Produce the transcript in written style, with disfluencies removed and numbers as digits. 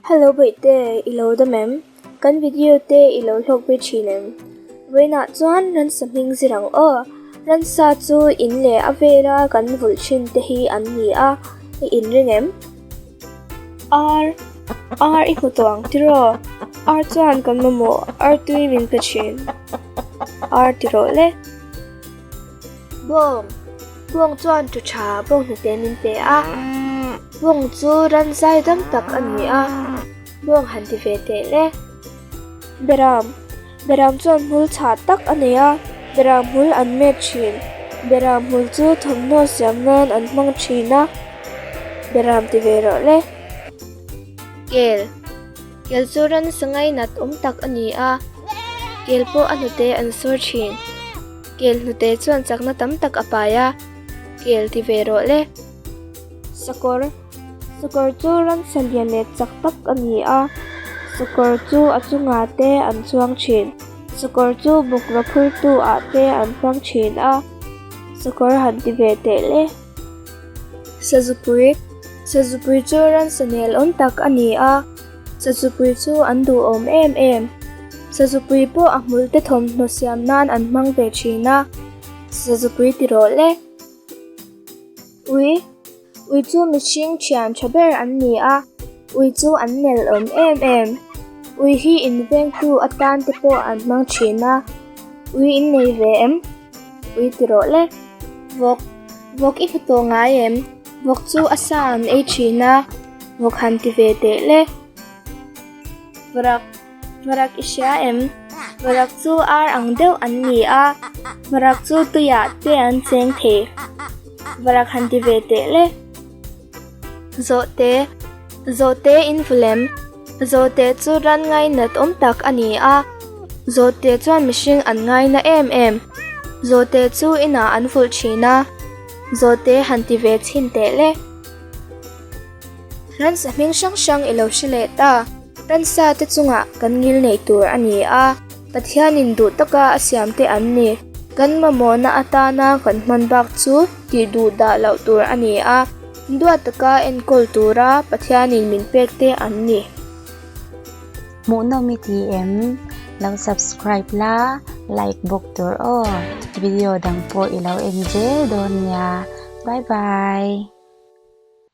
Hello Bawihte, i lo dam em? Kan video te i lo hlawk ve thin em? Vawiinah chuan ransa hming zir ang aw. Ransa chu in leh a vela kan vulh thin te hi an ni a, i inring em? Ar, ar i hmu tawh ang tiraw? Ar chuan kan mamawh artui min pe thin. Ar ti rawh le. Bawng, bawng chuan thu tha bawng hnute min pe a, bawng chu ran zai dam tak a ni a, bawng han ti ve teh le. Beram, beram chuan hmul chhah tak a nei a, beram hmul an met thin, beram hmul chu thawmhnaw siam nan an hmang thin a, beram ti ve rawh le. Kel, Kel chu ransa ngainat awm tak a ni a, kel pawh a hnute an sawr thin. Kel hnute chuan chakna tam tak a pai a, kel ti ve rawh le. Sakawr, Sakawr chu ransa lian leh chak tak a ni a, sakawr chu a chungah te an chuang thin. Sakawr chu bawkra phurtu ah te an hmang thin a, sakawr han ti ve teh le. Sazupui, Sazupui chu ransa nel awm tak a ni a, sazupui chu an duhawm em em. Sazupui pawh a hmul te thawmhnaw siam nan an hmang ve thin a, sazupui ti rawh le. Ui, Ui chu mihring thian tha ber an ni a, ui chu an nel awm em em. Ui hi invengtu atan te pawh an hmang thin a, ui in nei ve em? Ui ti rawh le. Vawk, vawk i hmu tawh ngai em? Vawk chu a sa an ei thin a, vawk han ti ve teh le. Varak, varak i hria em? Varak chu ar ang deuh an ni a, varak chu tuiah te an cheng thei. Varak han ti ve teh le. Zawhte, zawhte in vulem. Zawhte chu ran ngainat awm tak a ni a, zawhte chuan mihring an ngaina em em. Zawhte chu inah an vulh thin a, zawhte han ti ve chhin teh le. Ransa hming hrang hrang i lo hre leh ta. Ransa te chungah kan ngil neih tur a ni a, Pathianin duh taka a siam te an ni. Kan mamawhna atana kan hman bak chu tih duh dah loh tur a ni a, duat taka enkawl tura Pathianin min pek te an ni. Hmuhnawm i ti em? Lo subscribe la, like bawk tur aw. Video dang pawh i lo en zel dawn nia. Bye bye.